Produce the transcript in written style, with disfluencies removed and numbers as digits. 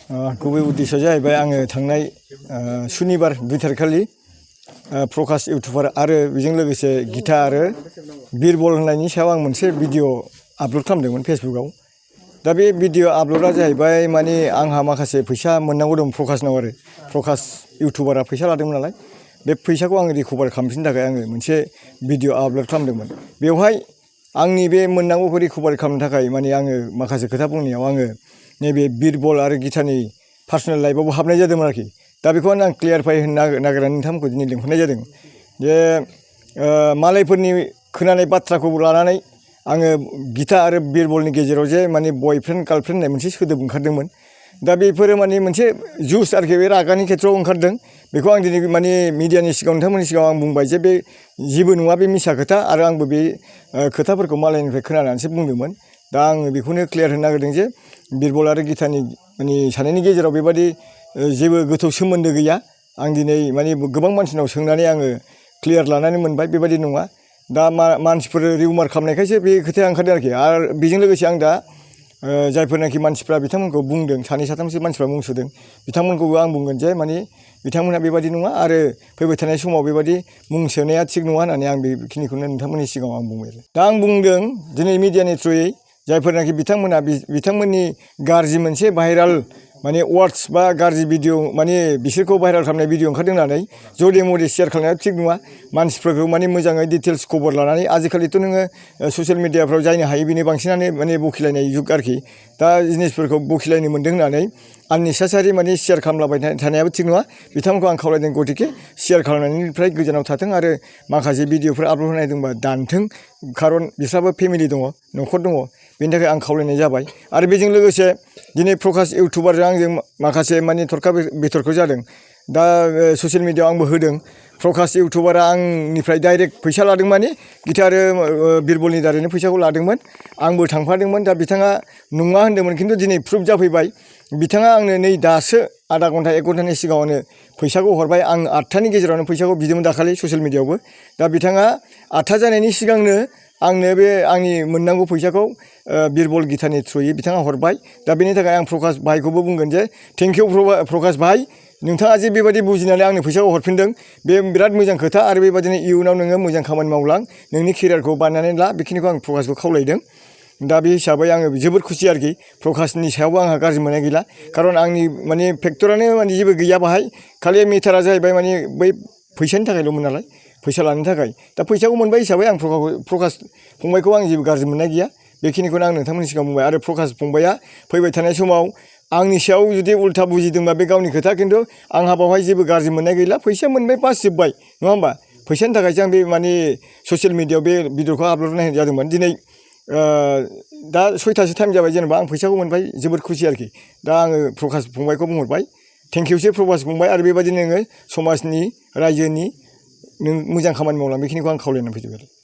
गुबै उद्देश्यआ जाहैबाय आङो थांनाय सुनिबार 2 तारिख खालि प्रकाश इउटुबार आरो बेजों लोगोसे गिता आरो बिरबल होननायनि सायाव आं मोनसे भिडिअ आपल'ड खालामदोंमोन फेसबुकआव। दा बे भिडिअ आपल'डआ जाहैबाय माने आंहा माखासे फैसा मोननांगौ दं प्रकाशनाव आरो प्रकाश इउटुबारा फैसा लादोंमोन नालाय बे फैसाखौ आङो रिकभार खालामफिननो थाखाय आङो मोनसे भिडिअ आपल'ड खालामदोंमोन। बेवहाय आंनि बे मोननांगौखौ रिकभार खालामनो थाखाय माने आङो माखासे खोथा बुंनायाव आङो नैबे बिरबल आरो गितानि पार्सनेल लाइफआवबो हाबनाय जादोंमोन आरोखि। दा बेखौ आं क्लियारफाइ होनो नागिरनानै नोंथांमोनखौ दिनै लिंहरनाय जादों जे मालायफोरनि खोनानाय बाथ्राखौ लानानै आङो गिता आरो बिरबलनि गेजेराव जे माने बयफ्रेन्ड गार्लफ्रेन्ड होननाय मोनसे सोदोब ओंखारदोंमोन। दा बेफोरो माने मोनसे जुस आरोखि बे रागानि खेथ्रआव ओंखारदों। बेखौ आं दिनै माने मिडियानि सिगाङाव नोंथांमोननि सिगाङाव आं बुंबाय जे बे जेबो नङा, बे मिसा खोथा आरो आंबो बे खोथाफोरखौ मालायनिफ्राय खोनानानैसो बुंदोंमोन। दा आङो बेखौनो क्लियार होनो नागिरदों जे बिरबल आरो गितानि माने सानैनि गेजेराव बेबादि जेबो गोथौ सोमोन्दो गैया। आं दिनै माने गोबां मानसिनाव सोंनानै आङो क्लियार लानानै मोनबाय बेबादि नङा। दा मानसिफोर रिउमार खालामनायखायसो बे खोथाया ओंखारदों आरोखि। आरो बेजों लोगोसे आं दा जायफोरनाखि मानसिफ्रा बिथांमोनखौ बुंदों, 2-3सो मानसिफ्रा मुं सुदों, बिथांमोनखौबो आं बुंगोन जे माने बिथांमोनहा बेबादि नङा आरो फैबाय थानाय समाव बेबादि मुं सोनाया थिग नङा होननानै आं बेखिनिखौनो नोंथांमोननि सिगाङाव आं बुंबाय आरो। दा आं बुंदों दिनै मिडियानि थ्रुयै जायफोरनाखि बिथांमोना बिथांमोननि गाज्रि मोनसे भाइराल माने वार्डस बा गाज्रि भिडिअ माने बिसोरखौ भाइराल खालामनाय भिडिअ ओंखारदों होननानै जदे मदे शेयार खालामनाया थिग नङा। मानसिफोरखौ माने मोजाङै डिटेल्स खबर लानानै आजिखालिथ' नोङो ससियेल मिडियाफ्राव जायनो हायो बेनो बांसिनानो माने बखिलायनाय जुग आरोखि। दा जिनिसफोरखौ बखिलायनो मोन्दों होननानै आननेसेसारि माने शेयार खालामलाबाय थानायाबो थिग नङा। बिथांमोनखौ आं खावलायदों गतिके शेयार खालामनायनिफ्राय गोजानाव थाथों आरो माखासे भिडिअफोर आपल'ड होनाय दंबा दानथों। खारन बिस्राबो फेमिलि दङ, न'खर दङ, बेनि थाखाय आं खावलायनाय जाबाय। आरो बेजों लोगोसे दिनै प्रकाश इउटुबारजों आंजों माखासे माने थरखा बिथरख जादों। दा ससियेल मिडियाआव आंबो होदों प्रकाश इउटुबारा आंनिफ्राय डाइरेक्ट फैसा लादों माने गिता आरो बिरबलनि दारैनो फैसाखौ लादोंमोन। आंबो थांफादोंमोन। दा बिथाङा नङा होन्दोंमोन, खिन्थु दिनै प्रुफ जाफैबाय। बिथाङा आंनो नै दासो आधा घन्टा 1 घन्टानि सिगाङावनो फैसाखौ हरबाय। आं 8थानि गेजेरावनो फैसाखौ बिदोंमोन दाखालि ससियेल मिडियाआवबो। दा बिथाङा 8था जानायनि सिगांनो आंनो बे आंनि मोननांगौ फैसाखौ बिरबल गितानि थ्रुयै बिथाङा हरबाय। दा बेनि थाखाय आं प्रकाश भाइखौबो बुंगोन जे थेंक इउ प्रकाश भाइ, नोंथाङा जे बेबायदि बुजिनानै आंनो फैसाखौ हरफिनदों बे बिराद मोजां खोथा। आरो बेबायदिनो इयुनाव नोङो मोजां खामानि मावलां, नोंनि केरियारखौ बानायनानै ला, बेखिनिखौ आं प्रकाशखौ खावलायदों। दा बे हिसाबै आङो जोबोद खुसि आरोखि। प्रकाशनि सायावबो आंहा गाज्रि मोननाय गैला, खारन आंनि माने फेक्टरानो माने जेबो गैया बाहाय। खालि मेटारा जाहैबाय माने बै फैसानि थाखायल'मोन नालाय, फैसा लानो थाखाय। दा फैसाखौ मोनबाय हिसाबै आं प्रकाश फंबायखौ आं जेबो गाज्रि मोननाय गैया। बेखिनिखौनो आं नोंथांमोननि सिगाङाव बुंबाय। आरो प्रकाश फंबाया फैबाय थानाय समाव आंनि सायाव जुदि उल्था बुजिदोंबा बे गावनि खोथा, खिन्थु आंहा बावहाय जेबो गाज्रि मोननाय गैला। फैसा मोनबाय, बास जोब्बाय, नङा होमबा? फैसानि थाखायसो आं बे माने ससियेल मिडियाआव बे भिडिअखौ आपल'ड होनाय जादोंमोन। दिनै दा 6थासो टाइम जाबाय, जेनेबा आं फैसाखौ मोनबाय, जोबोद खुसि आरोखि। दा आङो प्रकाश फंबायखौ बुंहरबाय थेंक इउसै प्रकाश फंबाय। आरो बेबायदिनो नोङो समाजनि रायजोनि नों मोजां खामानि मावलां, बेखिनिखौ आं खावलायनानै फैजोबबाय।